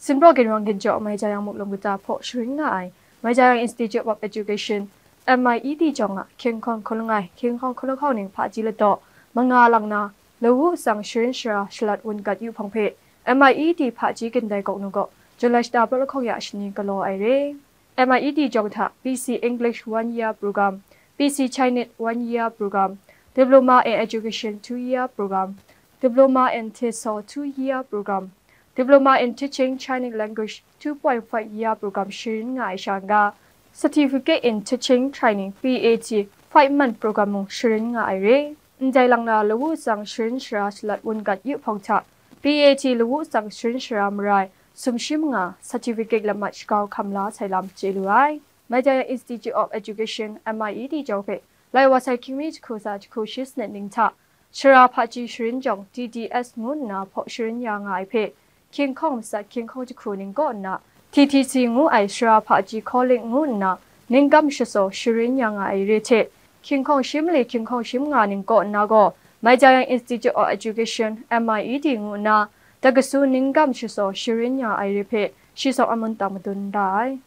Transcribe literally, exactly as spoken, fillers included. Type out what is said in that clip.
Sinpraw ginrang ginjaw Maijayang Muklum Kata hpaw sharin nga ai Maijayang Institute of Education, M I E T jawng a hkying hkawng hkaw langai hkying hkawng hkaw lahkawng ning hpaji ladaw manga lang na, lawu tsang sharin shara shalat wun gat yu hpawng hpe M I E T hpaji kandai gawk nu gaw July shata pra lahkawng ya shani galaw ai re. M I E T jawng hta B C English one year program, B C Chinese one year program, Diploma in Education two year program, Diploma in TESOL two year program, Diploma in Teaching Chinese Language two point five year program sharin nga ai sha n ga, Certificate in Teaching Training, P A T, five month program mung sharin nga ai re. Ndai lang na lawu tsang sharin shara shalat wun gat yu hpawng hta, P A T lawu tsang sharin shara marai sumshi manga certificate lamat shakau hkam la sai lam chye lu ai. Maijayang Institute of Education, M I E T jawng hpe lai wa sai hkying mi jahku tsa jahku shi sanit ning hta, shara hpaji sharin jawng T D S ngu nna hpaw sharin ya nga ai hpe, hkying hkawng matsat hkying hkawng jahku ning kaw nna, T T C ngu ai shara hpaji calling ngu nna, ningkam shasaw sharin ya nga ai re hte, hkying hkawng shi mali hkying hkawng shi manga ning kaw nna gaw, Maijayang Institute of Education, M I E T ngu nna, dakasu ningkam shasaw sharin ya ai re hpe, shi sawng amun tang madun da ai.